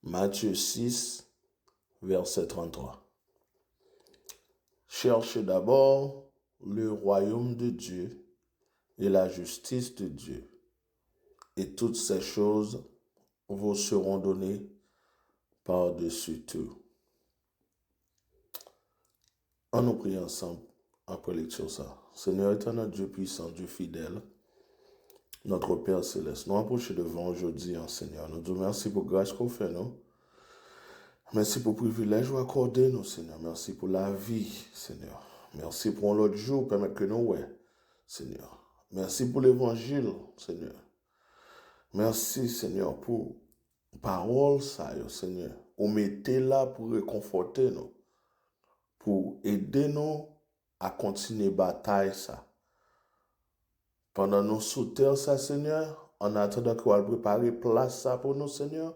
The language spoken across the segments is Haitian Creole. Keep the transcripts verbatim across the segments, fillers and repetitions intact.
Matthieu six, verset trente-trois. Cherchez d'abord le royaume de Dieu et la justice de Dieu, et toutes ces choses vous seront données par-dessus tout. Ann nou priye ansanm apre lekti sa. Seigneur éternel, Dieu puissant, Dieu fidèle, notre Père céleste, nou apwoche devan w jodi a, Senyè. Nou di w mèsi pou gras ke w fè nou. Mèsi pou privilèj ou akòde nou, Senyè. Mèsi pou lavi, Senyè. Mèsi pou yon lòt jou ou pèmèt ke nou wè, Senyè. Mèsi pou levanjil, Senyè. Mèsi, Senyè, pou pawòl sa yo, Senyè. Ou mete la pou rekonfòte nou, pou ede nou a kontinye batay sa. Pandan nou sou tè sa, Senyè, an atandan ke w al prepare plas sa pou nou, Senyè,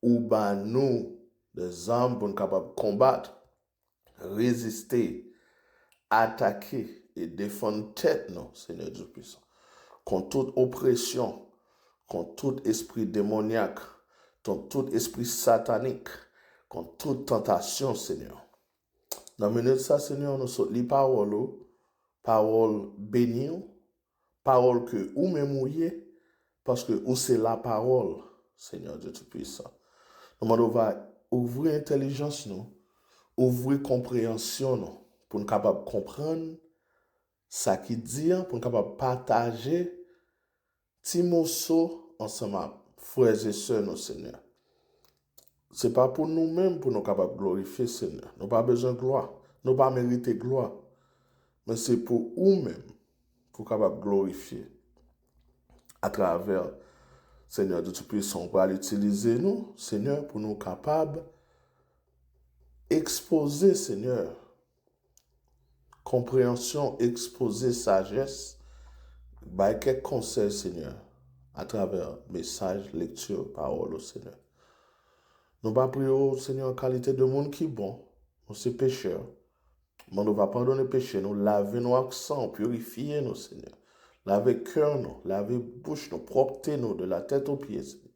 ou ba nou dèzam pou n kapab konbat, reziste, atake e defann tèt nou, Senyè Dye Pwisan, kont tout opresyon, kont tout espri demonyak, kont tout espri satanik, kont tout tantasyon, Senyè. Nan minit sa, Senyè, nou sot li pawòl ou, pawòl beni w, pawòl ke ou menm ou ye, paske ou se lapawòl, Senyè Dye Toupwisan. Nou mande w va ouvri entèlijans nou, ouvri konpreyansyon nou, pou n kapab konprann sa ki di an, pou n kapab pataje ti moso ansanm ak frè e sè nou, Senyè. Se pa pou nou menm pou nou kapab glorifye Senyè. Nou pa bezwen glwa. Nou pa merite glwa. Men se pou ou menm pou kapab glorifye atravè Senyè Dye Toupwisan, ou pral itilize nou, Senyè, pou nou kapab ekspoze, Senyè, konpreyansyon, ekspoze sajès, bay kèk konsèy, Senyè, atravè mesaj, lekti, pawòl ou, Senyè. Nou pa priye w, Senyè, an kalite de moun ki bon. Nou se pechè. Mande w va padone peche nou, lave nou ak san w, pirifye nou, Senyè. Lave kè nou, lave bouch nou, pwòpte nou de la tèt o pye, Senyè.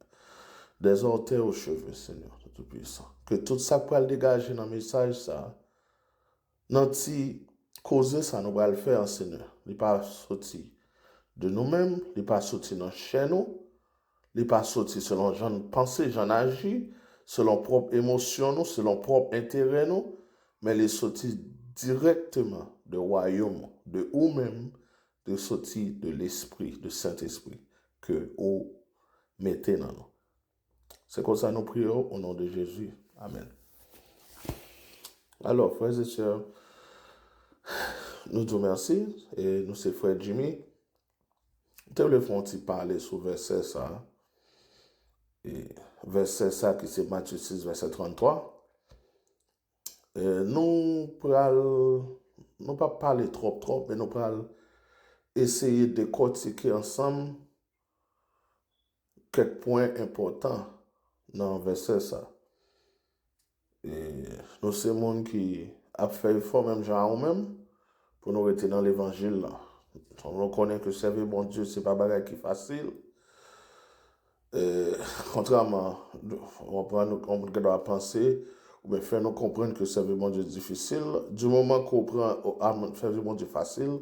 Des orteils aux cheveux, Senyè, Toupwisan. Ke tout sa k pral degaje nan mesaj sa a, nan ti koze sa nou pral fè an, Senyè, li pa soti de nou menm, li pa soti nan chè nou, li pa soti selon jan n panse, jan n aji, selon pwòp emosyon nou, selon pwòp enterè nou, men li soti dirèkteman de wayòm ou, de ou menm, li soti de Lespri, de Sentespri ke ou mete nan nou. Se konsa nou priye w, o non de Jezi. Amèn. Alò, frè e sè, nou di w mèsi, e nou se frè Jimmy. M te vle fè yon ti pale sou vèsè sa. E vèsè sa ki se Matye sis, vèsè tranntwa. E nou pral, nou p ap pale twòp, twòp, men nou pral eseye dekòtike ansanm kèk pwen enpòtan nan vèsè sa. E nou se moun ki ap fè efò menm jan a ou menm pou nou rete nan levanjil la. Nou konnen ke sèvi Bondye se pa bagay ki fasil. E, kontrèman, w konprann, yon moun gen dwa panse, oubyen fè nou konprann ke sèvi Bondye difisil. Di moman ke w pran, a, sèvi Bondye fasil.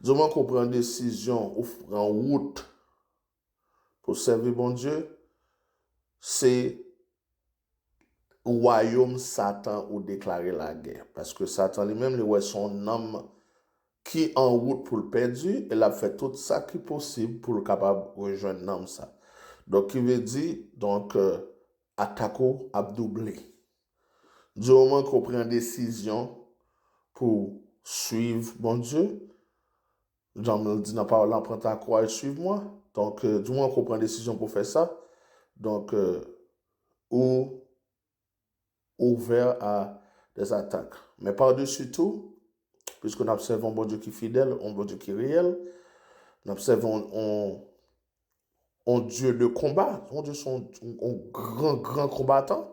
Di moman ke w pran desizyon, ou pran wout pou sèvi Bondye, se wayòm Satan ou deklare lagè. Paske Satan li menm, li wè se yon nanm ki an wout pou l pèdi, e l ap fè tout sa ki posib pou l kapab rejwenn nanm sa. Donk, ki vle di, donk, euh, atak ou ap double. Di moman ke w pran desizyon pou suiv Bondye, jan m di nan pawòl la, prends ta croix et suivez-moi. Donk, euh, di moman ke w pran desizyon pou fè sa, donk, euh, ou ouvè a des atak. Men padesi tou, piske n ap sèvi yon Bondye ki fidèl, yon Bondye ki reyèl, n ap sèvi yon, yon, yon Dye de konba. Bondye se yon, yon gran, gran konbatan.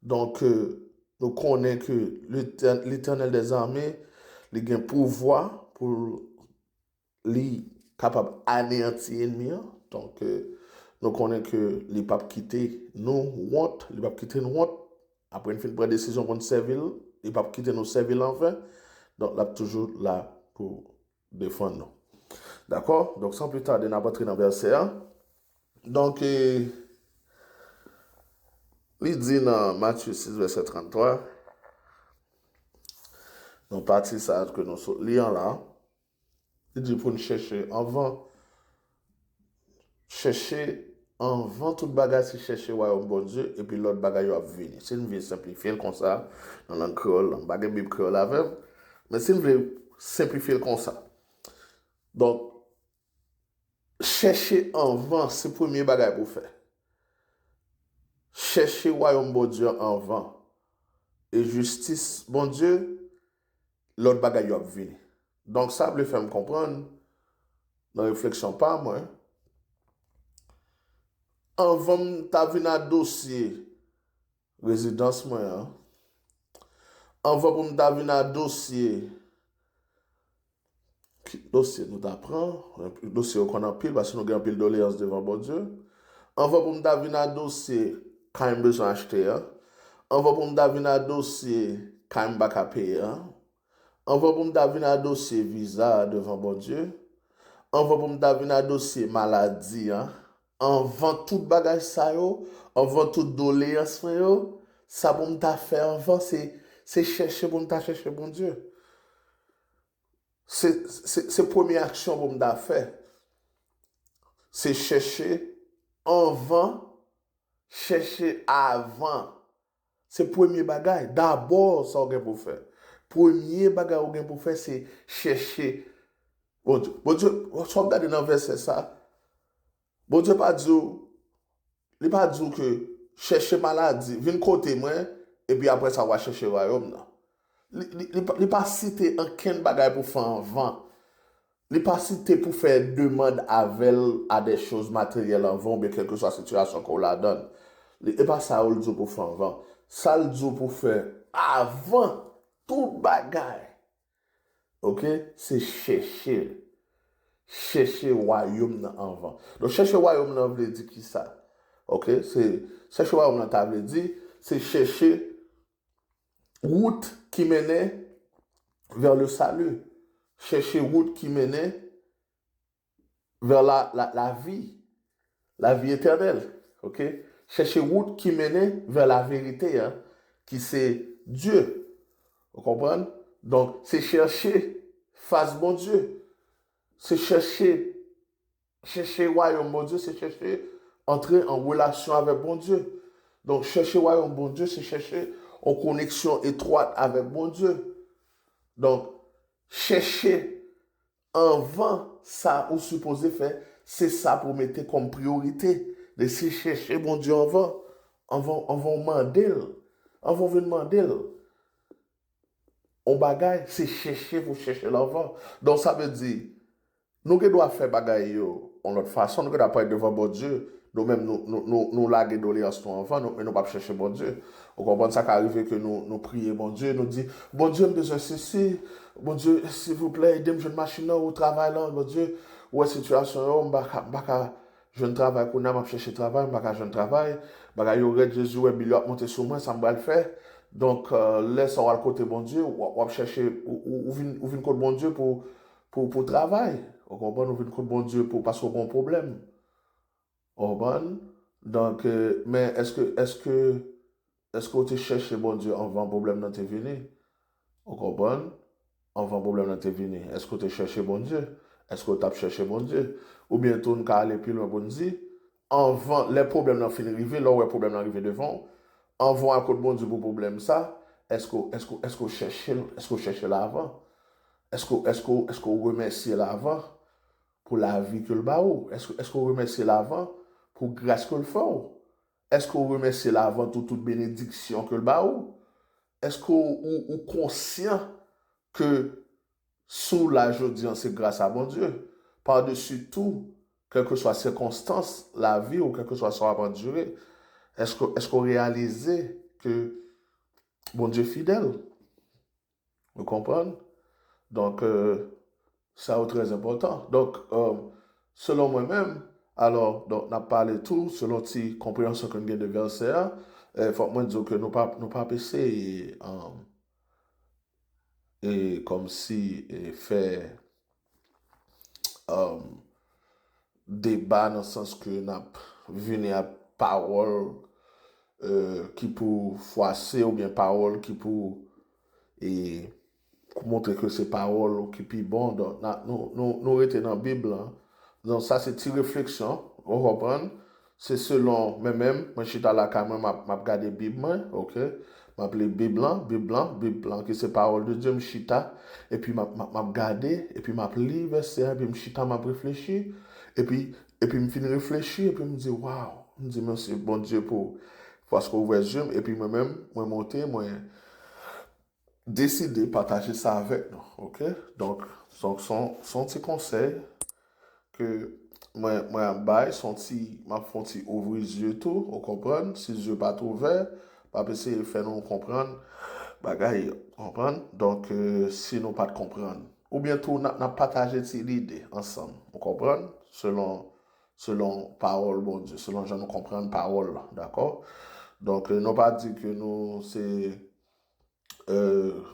Donk, euh, nou konnen ke Letè-, Letènèl dèzame, li gen pouvwa pou li kapab aneyanti ènmi an. Donk, euh, nou konnen ke li p ap kite nou wont, li p ap kite n wont. Apre n fin pran desizyon pou n sèvi l, li p ap kite nou sèvi l anven. Donk, l ap toujou la pou defann nou. Dakò? Donk, san pli tade, n ap antre nan vèsè a. Donk, e, li di nan Matye sis, vèsè tranntwa, nan pati sa a ke nou sot li an la, li di pou n chèche anvan, chèche anvan tout bagay, se chèche wayòm Bondye, epi lòt bagay yo ap vini. Si n vle senplifye l konsa, nan lang kreyòl la, m pa gen Bib kreyòl avè m, men si n vle senplifye l konsa. Donk, chèche anvan, se premye bagay pou w fè. Chèche wayòm Bondye anvan, e jistis Bondye, lòt bagay yo ap vini. Donk, sa vle fè m konprann, nan refleksyon pa mwen, anvan m ta vin a dosye rezidans mwen an, anvan pou m ta vin a dosye, ki dosye nou ta pran, dosye yo konn anpil, paske nou gen anpil doleyans devan Bondye, anvan pou m ta vin a dosye kay m bezwen achte an, anvan pou m ta vin a dosye kay m pa ka peye an, anvan pou m ta vin a dosye viza a devan Bondye, anvan pou m ta vin a dosye maladi an, anvan tout bagay sa yo, anvan tout doleyans mwen yo, sa pou m ta fè anvan, se, se chèche pou m ta chèche Bondye. Se, se, se premye aksyon pou m ta fè. Se chèche anvan, chèche avan. Se premye bagay. Dabò, sa w gen pou w fè. Premye bagay ou gen pou w fè, se chèche Bondye. Bondye, sa w ap gade nan vèsè sa, Bondye pa di w, li pa di w ke chèche maladi, vin kote mwen, epi apre sa w a chèche wayòm nan. Li, li, li, pa- li pa site ankenn bagay pou fè anvan. Li pa site pou fè demann avè l a de choz materyèl anvan oubyen kèlkeswa sitiyasyon ke w ladan l. Li, e pa sa yo l di w pou fè anvan. Sa l di w pou fè avan tout bagay, oke, se chèche l. Chèche wayòm nan anvan. Donk, chèche wayòm nan vle di ki sa? Oke, se chèche wayòm nan ta vle di, se chèche wout ki mennen vers le salut. Chèche wout ki mennen vers la, la, la vie, la vie éternelle. Oke? Chèche wout ki mennen vers la vérité, hein, ki se Dye. Ou konprann? Donk, se chèche fas Bondye. Se chèche, chèche wayòm Bondye, se chèche antre an relasyon avèk Bondye. Donk, chèche wayòm Bondye, se chèche an koneksyon etwat avèk Bondye. Donk, chèche anvan sa ou sipoze fè, se sa pou w mete kòm priyorite. De se chèche Bondye anvan, anvan, anvan w mande l, anvan w vin mande l yon bagay, se chèche pou w chèche l anvan. Donk, sa vle di, nou gen dwa fè bagay yo yon lòt fason, nou gen dwa parèt devan Bondye, nou menm, nou, nou, nou, nou lage doleyans nou anvan, nou, men nou p ap chèche Bondye. Ou konprann, sa ka rive ke nou, nou priye Bondye, nou di, Bondye, m bezwen sesi, Bondye, silvouplè, ede m jwenn machin nan ou travay lan, Bondye, ou wè sitiyasyon yo, m pa ka, m pa ka jwenn travay kounye a, m ap chèche travay, m pa ka jwenn travay, bagay yo rèd, Jezi, ou wè bil yo ap monte sou mwen, sa m pral fè? Donk, euh, lè sa w al kote Bondye, w, w ap chèche, ou, ou, ou vin, ou vin kot Bondye pou, pou, pou travay. Ou konprann, ou vin kot Bondye pou, paske w gen yon pwoblèm. Ou konprann? Donk, euh, men èske, èske, èske w te chèche Bondye anvan pwoblèm nan te vini? Ou konprann? Anvan pwoblèm nan te vini, èske w te chèche Bondye? Èske w t ap chèche Bondye? Oubyen tou, n ka ale pi lwen pou n di, anvan, lè pwoblèm nan fin rive, lè w wè pwoblèm nan rive devan w, anvan w al kot Bondye pou pwoblèm sa, èske, èske, èske w chèche l, èske w chèche l avan? Èske, èske, èske w remèsye l avan pou lavi ke l ba ou? Èske, èske w remèsye l avan pou gras ke l fè w? Èske w remèsye l avan tou tout benediksyon ke l ba ou? Èske w, ou, ou konsyan ke si w la jodi an, se gras a Bondye? Padesi tou, kèlkeswa sikonstans lavi w, kèlkeswa sa w ap andire, èske, èske w reyalize ke Bondye fidèl? Ou konprann? Donk, euh, sa yo trè enpòtan. Donk, euh, selon mwen menm, Alò, donk, n ap pale tou selon ti konpreyansyon ke n gen de vèsè a. E, fòk mwen di w ke nou pa, nou pa ap eseye, um, e, kòmsi, e, fè, um, deba nan sans ke n ap vini ak pawòl, e, ki pou fwase oubyen pawòl ki pou, e, pou montre ke se pawòl ou ki pi bon. Donk, n a, nou, nou, nou rete nan Bib lan. Donk, sa se ti refleksyon, ou konprann? Se selon mwen menm, mwen chita lakay mwen, m ap, m ap gade Bib mwen, oke? M ap li Bib lan, Bib lan, Bib lan, ki se pawòl de Dye, m chita, epi m ap, m ap, m ap gade, epi m ap li vèsè a, epi m chita, m ap reflechi, epi, epi m fin reflechi, epi m di, waw, m di, mèsi, Bondye, pou, paske w ouvè zye m, epi mwen menm, mwen monte, mwen deside pataje sa avèk nou, oke? Donk, son, son, son ti konsèy ke mwen, mwen ap bay, son ti, m ap fè on ti ouvri zye tou, ou konprann? Si zye pa t ouvè, m ap eseye fè nou konprann bagay, konprann? Donk, e, si nou pa t konprann. Oubyen tou, n ap, n ap pataje ti lide ansanm, ou konprann? Selon, selon pawòl Bondye, selon jan nou konprann pawòl la, dakò? Donk, e, nou pa di ke nou se e,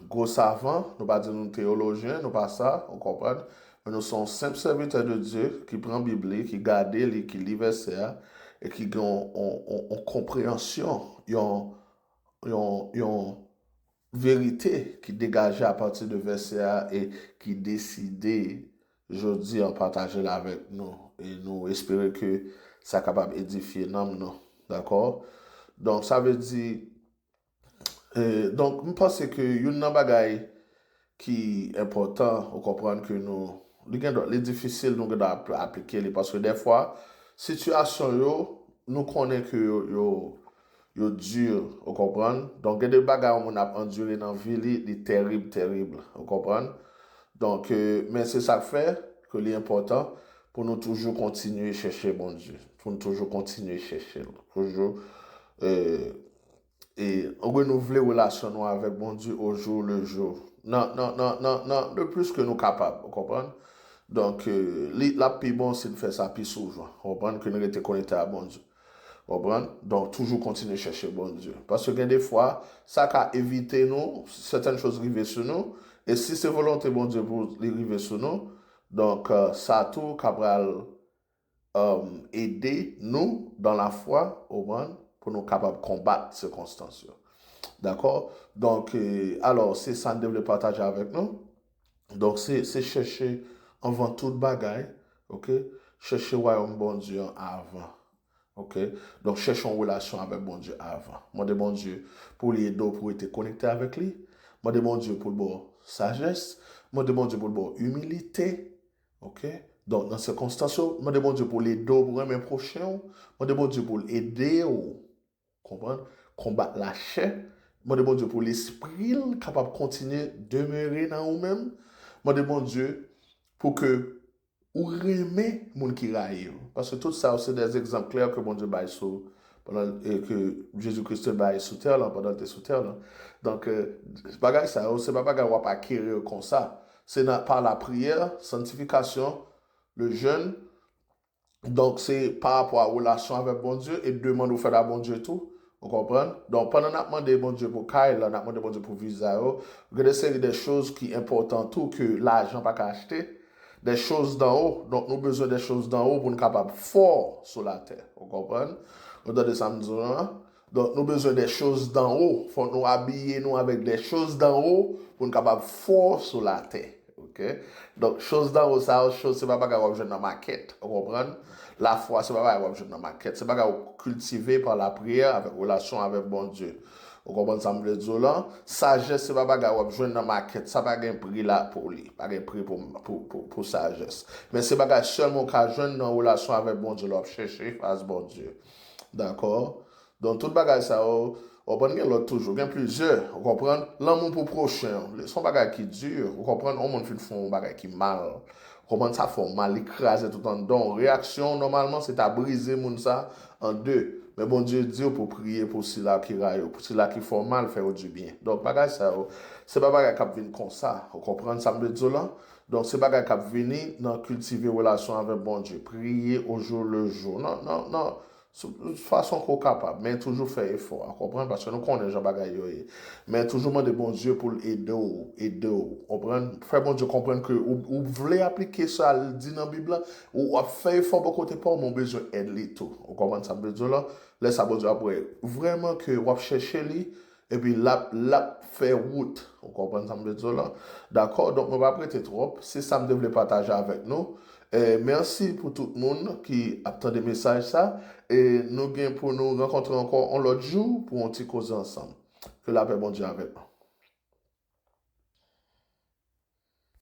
gwo savan, nou pa di nou teyolojyen, nou pa sa, ou konprann? Men nou se yon senp sèvitè de Dye ki pran Bib li, ki gade li, ki li vèsè a, e ki gen yon, yon, yon, yon konpreyansyon, yon, yon, yon verite ki degaje apati de vèsè a e ki deside jodi an pataje l avèk nou. E nou espere ke sa kapab edifye nanm nou. Dakò? Donk, sa vle di, E, donk, m panse ke youn nan bagay ki enpòtan, ou konprann ke nou, li gen dwa, li difisil nou gen dwa ap-, aplike li, paske dèfwa, sitiyasyon yo, nou konnen ke yo, yo, yo di, ou konprann? Donk, gen de bagay yon moun ap andire nan vi li, li tèrib, tèrib, ou konprann? Donk, e, men se sa k fè ke li enpòtan pou nou toujou kontinye chèche Bondye, pou nou toujou kontinye chèche l, toujou, e, e renouvle relasyon nou avèk Bondye au jour le jour. Nan, nan, nan, nan, nan, le plus ke nou kapab, ou konprann? Donk, e, li, l ap pi bon si n fè sa pi souvan, ou konprann, ke n rete konekte a Bondye. Ou konprann? Donk, toujou kontinye chèche Bondye. Paske gen de fwa, sa ka evite nou, sètèn choz rive sou nou, e si se volonte Bondye pou li rive sou nou, donk, e, sa tou ka pral um, ede nou dan lafwa, ou konprann, pou nou kapab konbat sikonstans yo. Dakò? Donk, e, alò, se sa n te vle pataje avèk nou. Donk, se, se chèche anvan tout bagay, oke? Chèche wayòm Bondye an avan. Oke? Donk, chèche yon relasyon avèk Bondye avan. Mande Bondye pou li ede w pou rete konekte avèk li. Mande Bondye pou l ba w sajès. Mande Bondye pou l ba w imilite. Oke? Donk, nan sikonstans yo, mande Bondye pou l ede w pou renmen pwochen w. Mande Bondye pou l ede w, konprann, konbat lachè. Mande Bondye pou lespri l kapab kontinye demere nan ou menm. Mande Bondye pou ke ou renmen moun ki rayi w. Paske tout sa yo se de egzanp klè ke Bondye bay sou, pandan, e ke Jezi Kris te bay sou tè lan, pandan l te sou tè lan. Donk, e, bagay sa yo, se pa bagay w ap akeri konsa. Se nan, pa lapriyè, santifikasyon, le jeûne. Donk, se pa rapò a relasyon avèk Bondye e demann ou fè a Bondye tou. Ou konprann? Donk, pandan n ap mande Bondye pou kay la, n ap mande Bondye pou viza yo, gen de seri de choz ki enpòtan tou ke lajan pa ka achte. Des choses d'en haut. Donk, nou bezwen des choses d'en haut pou n kapab fò sou latè. Ou konprann? Ou tande sa m di w lan? Donk, nou bezwen des choses d'en haut. Fòk nou abiye nou avèk des choses d'en haut pou n kapab fò sou latè. Oke? Donk, choz d'en haut sa yo, choz, se pa bagay w ap jwenn nan makèt. Ou konprann? Lafwa, se pa bagay w ap jwenn nan makèt. Se bagay w kiltive pa lapriyè avèk relasyon avèk Bondye. Ou konprann sa m vle di w lan? Sajès se pa bagay w ap jwenn nan makèt. Sa pa gen pri la pou li. Pa gen pri pou, pou, pou, pou sajès. Men se bagay sèlman w ka jwenn nan relasyon avèk Bondye lè w ap chèche fas Bondye. Dakò? Donk, tout bagay sa yo, ou konprann, gen lòt toujou. Gen plizyè, ou konprann? Lanmou pou pwochen w. Se yon bagay ki di, ou konprann? Yon moun fin fè yon bagay ki mal. Ou konprann? Sa fè w mal, li kraze tout anndan w. Reyaksyon w, nòmalman, se ta brize moun sa an de. Men Bondye di w pou priye pou sila ki rayi w, pou sila ki fè w mal, fè yo di byen. Donk, bagay sa yo, se pa bagay k ap vin konsa. Ou konprann sa m vle di w lan? Donk, se bagay k ap vini nan kiltive relasyon avèk Bondye. Priye au jour le jour. Nan, nan, nan, sou, sou fason ke w kapab, men toujou fè efò a, konprann? Paske nou konnen jan bagay yo ye. Men toujou mande Bondye pou l ede w, ede w, konprann? Fè Bondye konprann ke ou, ou vle aplike sa l di nan Bib la, ou ap fè efò bò kote pa w, men w bezwen èd li tou. Ou konprann sa m vle di w la? Lè sa Bondye ap wè vrèman ke w ap chèche li, epi l ap, l ap fè wout. Ou konprann sa m vle di w la? Dakò? Donk, mwen p ap rete twòp. Se sa m te vle pataje avèk nou. E, mèsi pou tout moun ki ap tande mesaj sa. E nou gen pou nou rankontre ankò yon lòt jou pou yon ti koze ansanm. Ke lapè Bondye avèk nou.